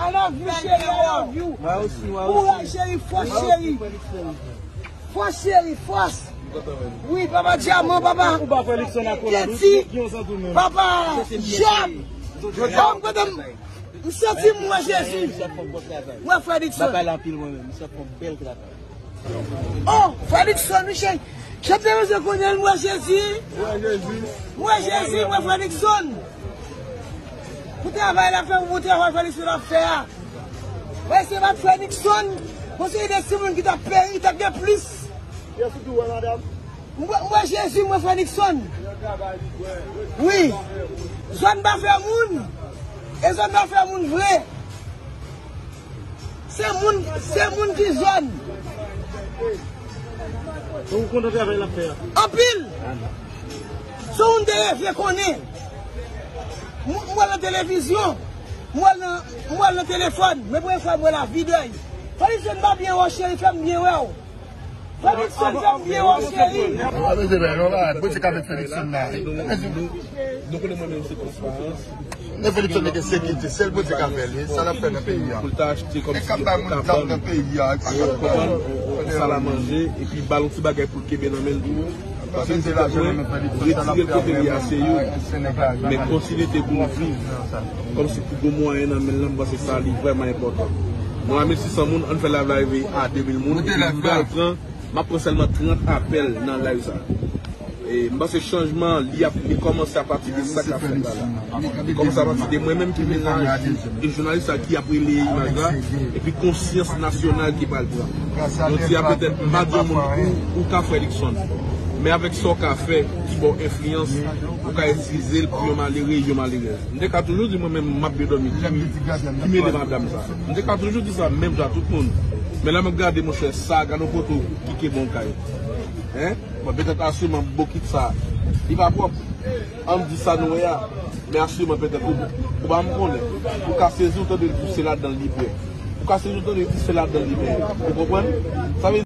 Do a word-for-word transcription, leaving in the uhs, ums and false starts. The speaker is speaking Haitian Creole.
I love you, cheri, I love you. Mwen osi, mwen osi. Kouraj, cheri, fòs, cheri. Fòs, cheri, fòs. Wi, papa Dyaman, papa. Ou pa fè Likson akolad, ou ki yon santi ou menm. Papa Job. Bon, kote m, m santi m wè Jezi. Mwen frè Likson. Bagay la anpil mwen menm, m santi yon bèl travay. Oh, frè Likson, wi cheri. Chèf de rezo konnen l, mwen Jezi. Mwen Jezi, mwen frè Likson. Pou travay la fè, pou travay frè Likson ap fè a. Mwen se bat frè Nixon, mwen se de timoun ki t ap peri, t ap gen plis. Mwen, mwen Jezi, mwen frè Nixon. Wi. Zòn pa fè moun. E zòn pa fè moun vre. Se moun, se moun ki zòn. Ou kontan travay l ap fè a? Anpil. Se ou m te reve konnen. M, m wè l nan televizyon. M wè l nan, m wè l nan telefòn. Men premye fwa m wè l a videyo. Felixson pa byen wè w cheri, fè m byen wè w. Felixson fè m byen wè w cheri. Bondye ka fè Felixson la. Nou konnen mwen menm se transparans. Nèfè li fè nèg sekirite, sèl Bondye ka fè li, sa l ap fè nan peyi a. Pou l ta achte kòmsi yon kabann, ou konprann, yon, yon salamanje, epi ba l yon ti bagay pou l kenbe nan men l tou. Paske m te kwè mwen, retire l kote li a, se youn. Men kontinye te pou nou viv. Kòmsi pou gon mwayen nan men l lan, m panse sa li vrèman enpòtan. Nou a mil sis san moun, ann fè live la rive a de mil moun, epi m pral pran M ap pran sèlman trant apèl nan live sa. E m panse chanjman an, li ap, li kòmanse apati de sa k ap fèt la la. Li kòmanse apati de mwen menm ki vin la, e jounalis sa ki ap releye imaj la, epi konsyans nasyonal ki pral pran. Jodi a petèt m pa di yon moun ou, ou ka frè Likson. Men avèk sa w ka fè, ki ba w enfliyans, ou ka itilize l pou yon malere, yon malerèz. M te ka toujou di mwen menm m ap byen dòmi, ki, ki mele madanm sa. M te ka toujou di sa menm jan tout moun. Men lè m ap gade monchè sa, gade yon poto ki kenbe yon kay. Hein? Bon, petèt asirman bokit sa, li pa pwòp. Ann di sa nou wè a. Men asirman petèt ou, ou pa m konnen. Ou ka sezi, ou tande l di se ladan l li pran. Ou ka sezi, ou tande l di se ladan l li pran. Ou konprann? Sa vle